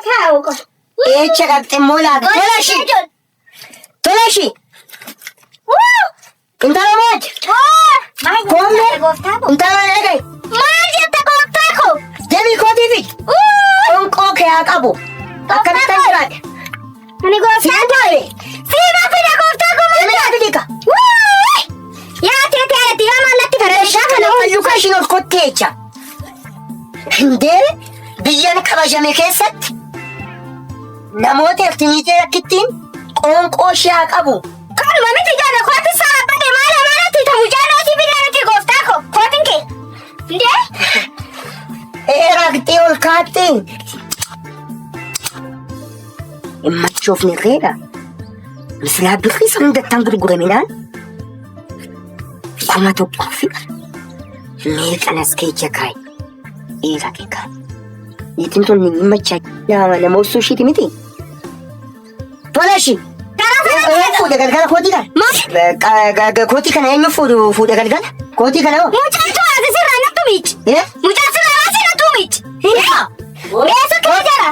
taa'u qofa. Eecha dhaqxe immoo laata? Tolashi! Tolashi! Intala mooti! Koommee! Intala dhaga'i! Maal jetta gooftaa koo? Deemii kootii fidi! Qoonqoo kee haa qabu! Akkamittan jiraadhe? Ani gooftaa Siin baay'ee! Siima fida gooftaa koo maal Deemii fidi ka! Yaa teetee alatti yaa maallatti faradishaa kana Luka ishiin ol kottee jecha. Hindee biyyan kabajame keessatti namoota ertiniitee akkittiin qoonqoo ishee haa qabu. Kanuma miti ijoollee kootti saaphate maala maalatti ta mucaan asii fida miti gooftaa koo kootin kee. Ndee Ee raqxee ol kaattee. Hin machoofne reedha. Misilaa birrii san hundattaan gurguraminaan 1000 fi meeqan as keessa kaaye. Dhiira kee kaaye. Niitiin tun ni machaa nama obsuu ishiiti miti. Tola ishii. Eenyu fuudhe galgala kootii kana? Kootii kana eenyu fuudhu fuudhe galgala? Kootii kana hoo? Mucaan tun as sirraa nattu miici. Eh? Mucaan sirraa as nattu miici. Eessa kee jara?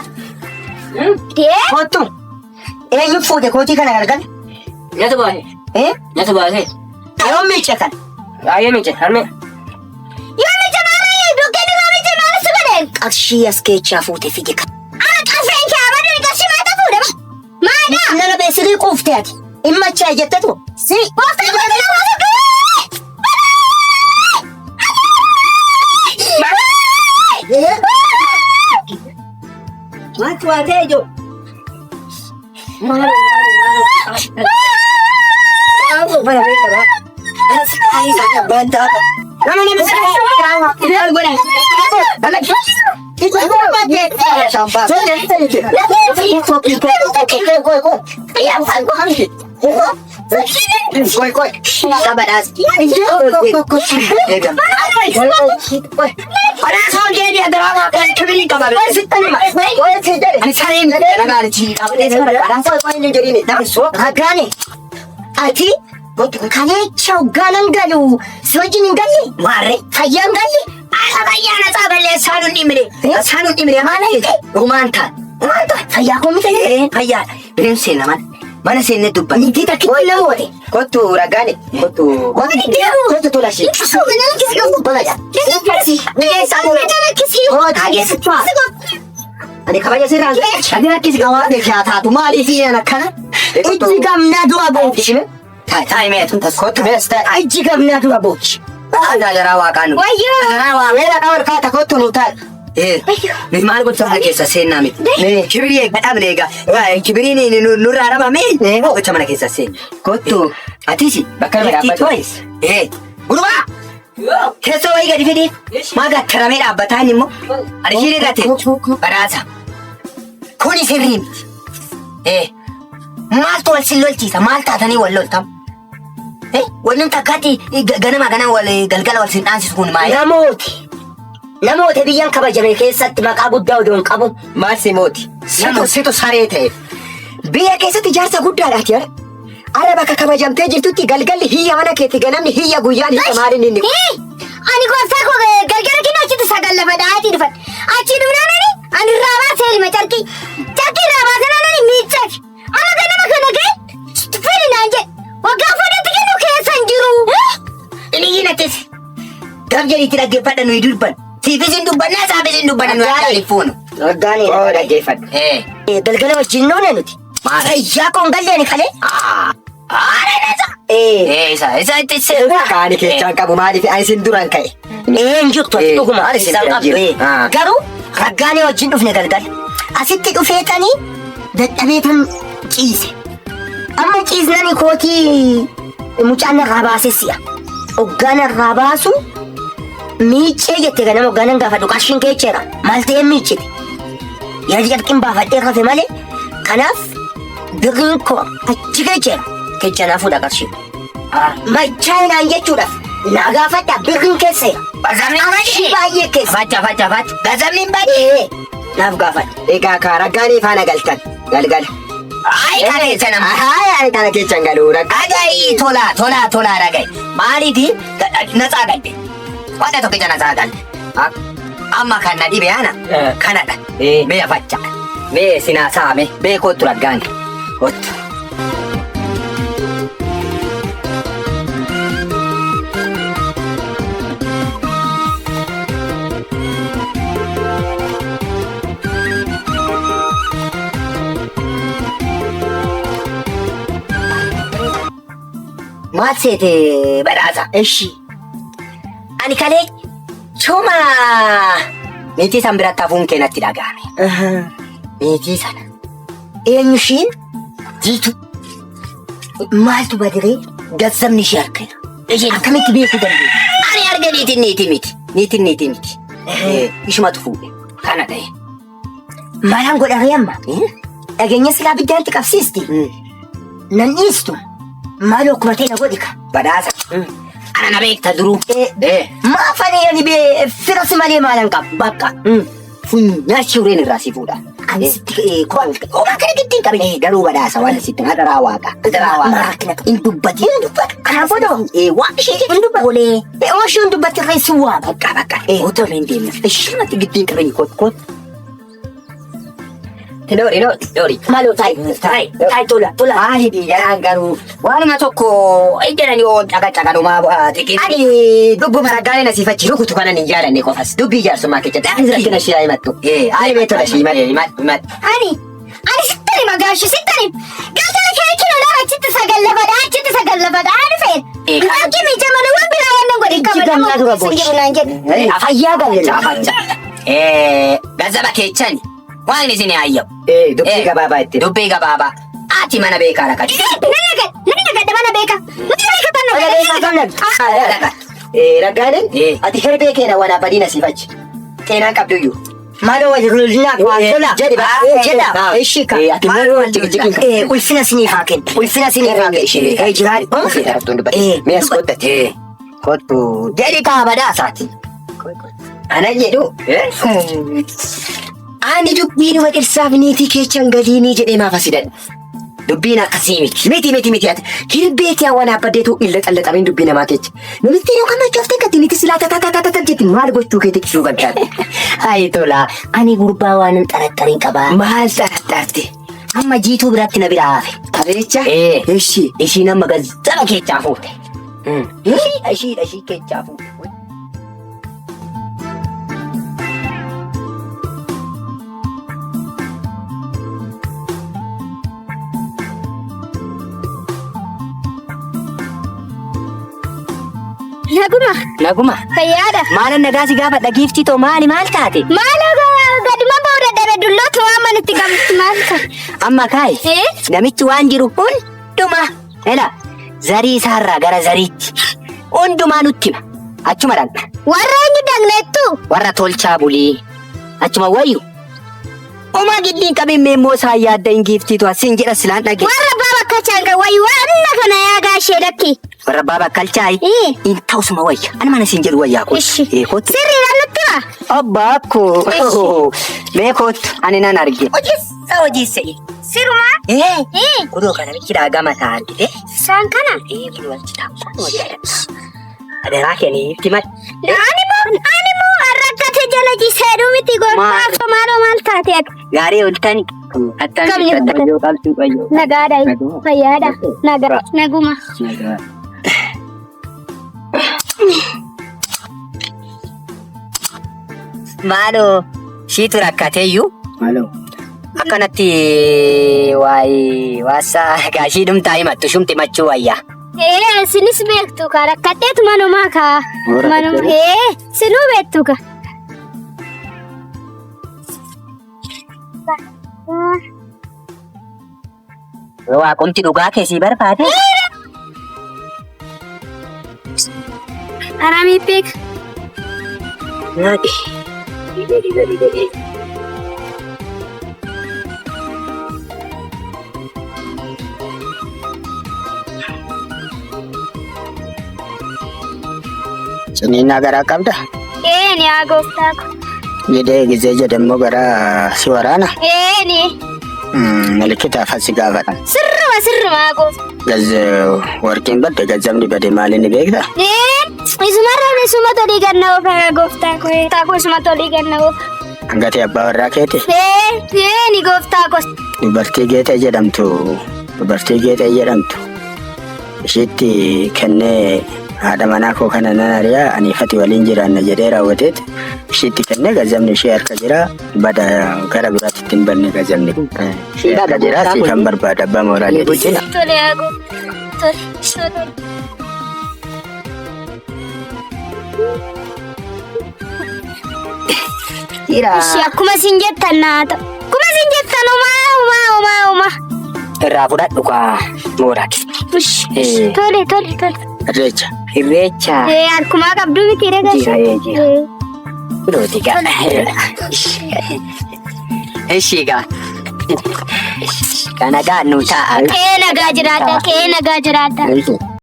Dee Kottu. Eenyu fuudhe kootii kana galgala? Nyaata baase. Eh? Nyaata baase. Yoom miice kana? Baay'ee miice. Harmee. Yoo miice maala dokkeen irraa miice maala si godheen? Qarshii as keessaa fuute fide kana. Ana qarsheen kee abaduu qarshii maata fuudhe ba? Maadha? Nana beesirii quufte ati. Hin machaa'e jettetu. Si. Gooftaa koo kana waan Maaltu waa ta'e ijoo? Raggaane ati kaleecha hoggaanan galu si wajjin hin galle Maarree. fayyaa hin galle Fayyaa na xaaballee saanuun dhimine. Saanuun dhimine maal ta'e? Dhugumaan ta'a. Maal ta'a? Fayyaa koo miti. Fayyaadha. Bireen seenna mana. Mana seennee dubbanna. Niitii takkitti nama goote. Kottu raggaane. Kottu. Kottu tolashee. Ani kabaja sirraan. Ani rakkisi qabaate shaataatu maaliif hin akkana? Ijji gamnaa dura boochi. Taa'i mee tun tas. Kottu mees taa'i. Ijji gamnaa dura boochi. Adaraa waaqaa nu. Wayyoo. Adaraa waaqaa. Meera qawar kaata kottu nu taa'e. Nuti maal gocha mana keessa seennaa miti. Kibirii eeggadhaamne egaa. Kibiriin nurraa dhabame gocha mana keessa seenna. Kottu atis Bakka nama dhaabbatu. Gurbaa! Teessoo wayii gadi fidi. Maa gattaramee dhaabbataa inni immoo. Ani ishiin irra teechu. Badhaasa. Kuni sirrii miti. Maaltu wal sin lolchiisa? Maal taatanii wal loltam? Wanni takkaatti ganama ganama wal galgala wal sin dhaansisu kun maali? Namooti. Namoota biyyan kabajame keessatti maqaa guddaa odoo hin qabu. Maal si mooti? Situ situ saree ta'e. Biyya keessatti ijaarsa guddaadhaati ara. Ara bakka kabajamtee jirtutti galgalli hiyya mana keetti ganamni hiyya guyyaan hiyya maaliin inni. Ani gooftaa koo galgala kenna achitti sagal lafa dha'aatii dhufan. Achi dhufnaan ani ani irraa baasee ilma carqii. Carqii irraa baasee ani miicceef. Amma ganama kana ga'e fidi naan jedhe. Waggaa fudhatti kennu keessa hin jiru. Iliyyiin attis. Gam jedhiitti dhaggeeffadha nuyi durban. Siifis hin dubbannaa saafis hin dubbanna nuyi akka alifuunu. Raggaane. Oo dhaggeeffadhu. Galgala wajjin noone nuti. Maal? Fayyaa koo hin galle ani kalee. Isa isa itti seera. Kaani keessaan qabu maaliif ani sin duraan ka'e? Ee hin jirtu ati dhuguma Maal isin keessaan bira qabdu. jiru? ee. Ah. Garuu raggaanee wajjin dhufne galgala. Asitti dhufeetanii dadhabeetan ciise. Amma ciisnani kootii mucaan narraa baase si'a. Hoggaa narraa baasu miiccee jette ganama hoggaanan gaafadhu qarshiin keecheera. Maal ta'ee miiccite? Yaa carqiin baafadhee rafe malee kanaaf birriin koo achi keecheera. Keecha naa fuudha qarshii. Machaayinaan jechuudhaaf naa gaafadha birriin keesseera. Qarshii baay'ee keessa. Facha facha facha. Gazamni hin badne. Ee naaf gaafadha. Egaa kaa raggaanee faana galtan galgala. Ayi kana keessa nama. Haa ani kana keessan galuu raggaa. Dhaga'i tola tola tola dhaga'i. Maaliifi natsaa galle. Wanta tokkicha natsaa galle. Amma kan na dhibe ana kanadha. Mee facha. Mee sinaa saame mee kottu raggaani. Kottu. Maal seete badhaasa? Eshi. Ani kalee chuma niitii san biratti hafuun kee natti dhaga'ame. Niitii sana. Eenyu ishiin? Jiitu. Maaltu badiree? Gazzabni ishee harka jira. Akkamitti beekuu dandeenya? Ani arge niitiin niitii miti. Niitiin niitii miti. Ishumatu fuudhe. Kana ta'e. Maalaan godharee amma? Dhageenya silaa biddaanti qabsiisti. Nan dhiistu. Maaloo akkuma ta'e na godhi ka. Badhaasa. Ana na beekta duruu. Maaf ani ani bee fira si malee maalan qaba? Bakka. Funyaan shureen irraa si fuudha. Ani sitti Kophaa kana giddiin qabin. Garuu badhaasa waan sitti hadaraa waaqa. Hadaraa waaqa. Maraa Hin dubbati. Hin dubbatu. Kanaan booda Waan ishee hin dubbatu. Olee. Ooshuu hin dubbatti irra si waama. Bakka bakka. Otoo hin deemne. Ishumatti giddiin qabin kot kot. Dori dori dori. Maaloo taa'i. Taa'i. Taa'i tola tola. Maali biyyaan garuu waanuma tokko ejjadhanii oo caga caganumaa xiqqii. Ani dubbuma raggaalee nasiifachi rukutu kanan hin jaalanne qofas dubbii jaarsummaa keessatti ani rakkina ishee himattu. Ani beektola ishee himadhu himadhu. Ani ani sittan hima gaashe sittan hima. Galgala kee kilo lama achitti sagallafadha achitti sagallafadha ani fe'e. Akki miija malee waan biraa waan nan godhe hin Ijji gamnaa dura qabu. Sin jedhu naan jedhu. Afayyaa galle. Afacha. Gazzaba keechani waan isin hayyamu. Dubbii gabaabaa itti. Dubbii gabaabaa. Ati mana beekaa rakkatu. Nan nagadha nan nagadha mana beeka. Mana beeka tan nagadha. Raggaaleen ati herbee keena waan abbadii nasiifachi. Xeenaan qabduyyuu. Maaloo wal lollinaa tola. Jedhi Jedha. Eshi ka. Ati maaloo jiqjiqiin. Ulfina siniif haa kennu. Ulfina siniif haa kennu. Jiraadhu. Mee as kottate. Kottu. Jedhi kaa badhaasaati. Ana jedhu. Ani dubbiin dhirsaaf niitii keechan galiinii jedhee maaf asi dadha. Dubbiin akkasii miti. Miti miti miti ati hirbee kee waan abbaddeetu illa xallaxamiin dubbii namaa keessa. Namitti yoo kan machoftee gatti niiti silaa tatatatata jetti maal gochuu keetti qisuu gaddaadha. Ayi tola. Ani gurbaa waan hin xaraxarin qabaa. Maal xaraxarte? Amma jiituu biratti na biraa hafe. Abeecha? Eshi. Ishiin amma gazzaba keechaa fuute. Ishii ishii keechaa fuute. Naguma Naguma. fayyaadha. Maalan nagaa si gaafadha giiftii too maali maal taate? Maaloo gaduma ba'uu dadhabe dullootu waan manitti qabdu maal ta'a? Amma kaayi. Namichi waan jiru hundumaa. Ela zarii isaarraa gara zariitti hundumaa nutti hima. Achuma dhaqna. Warra eenyu dhaqneettu? Warra tolchaa bulii. Achuma wayyu. Homaa giddiin qabin meemmoo isaan yaadda hin giiftiitu asiin jedha silaan dhage. Warra abbaa bakka kan wayyu wanna kana yaa gaashee lakki. Warra abbaa bakkalchaayi. Ee. In ta'usuma wayya. Ani mana siin jedhu wayyaa koo. Ishi. Ee kottu. Sirriidhaan nutti hima. Abbaa koo. Mee kottu ani nan arge. Hojiissa hojiisse. Sirumaa? Ee. Ee. Kunoo kana michidhaa gama isaa argite. Isaan kana? Ee kunoo achi taa'u. Adaraa kenniitti mal. Ani moo ani moo rakkate jala jiseedhu miti Maal? gorfaaf maaloo maal taate ati? Gaarii oltani. Attaan Kam jirtu? Wayyoo qabdu wayyoo. Nagaadha. Naguma. Fayyaadha. Nagaa. Naguma. Nagaa. Maaloo shiitu rakkateeyyuu Maaloo. akkanatti waa'ee waasaa gaashii dhumtaa himattu shumti machuu wayyaa. Ee sinis beektu ka rakkadheetu manumaa ka. Warra Manuma. rakkatee? Ee sinuu beektu ka. Waaqomti dhugaa keessii barbaade. Aramii beek. Naadhi. Ciniinnaa garaa qabda? Ee ni haa gooftaa ko. Jedhee gizee jedhammoo garaa si waraana? Ee ni. Malikitaaf asi gaafadha. Sirruma sirruma haa gooftaa. Gaz warqiin badde gazzabni bade maali ni beekta? Ee isumarraan isuma tolii ganna oofa haa gooftaa ko. Gooftaa ko isuma tolii ganna oofa. Hangatee abbaa warraa keeti. Ee, ee ni gooftaa kos. Dubartii Geexee jedhamtu dubartii Geexee jedhamtu ishiitti kennee haadha manaa koo kana nan ari'a ani fati waliin jiraanna jedhee raawwateet ishiitti kennee gazabni ishee harka jira bada gara biraatti hin banne gazabni ishee harka jira si kan barbaada abbaa mooraa jedhi. Tole yaa gooftaa. Tole, tole. Jira. Ishii akkuma isin jettan naa ta'u. Akkuma isin jettan homaa homaa homaa homaa. Irraa fudhadhu kaa mooraa. Ishi tole tole tole. Irreecha. Irreecha. Ee harkumaa qabduu miti regaa. Jira ee jira. Kunooti gaa. Ishii gaa. Kana gaa nu ta'a. Qe'ee nagaa jiraadha qe'ee nagaa jiraadha.